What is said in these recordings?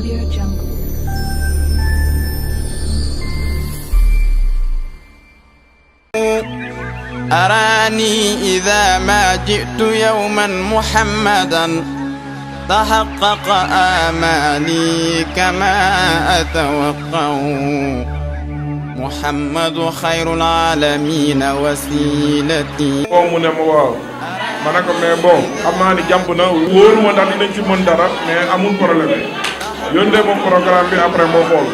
Audio Jungle. أراني إذا ما جئت يوما محمدا تحقق آمالي كما أتوقع محمد خير العالمين وسيلتي. mu ne ma waaw ma ne ko mais bon xam naa ni jàmp na wóoruma ndax dinañ ci mën dara mais amul problème yónnee ma programme bi après moo xool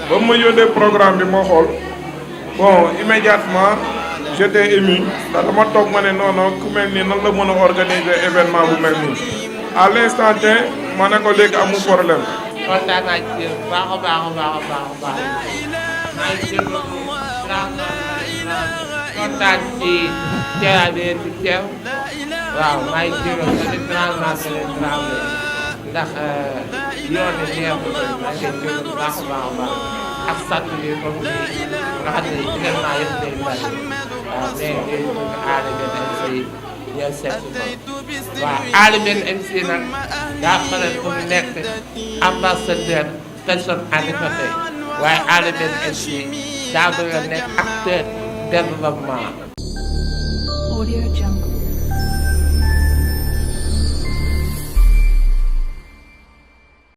ba ma yónnee programme bi moo xool bon immédiatement j'étais ému ndax dama toog ma ne non non ku mel nii nan la mën a organiser événement bu mel nii à l'instant T ma ne ko léegi amul problème. kontaan naa ci yéen bu baax a baax a baax a baax a baax maa ngi jëloon kontaan ci teewaay bi ngeen fi teew waaw maa ngi jëloon ba di transmettre ndax yoon bi neexul maa ngi jëloon bu baax a baax a baax ak sant bi comme ni nga xam ne également yëpp day bari waaw mais yéen ñu aada benn MC ñoo seet si moom waaw aada benn MC nag daa pare pour mu nekk ambassadeur personne handicapée waaye aada benn MC daa bëgg a nekk acteur développement. Audio Jungle.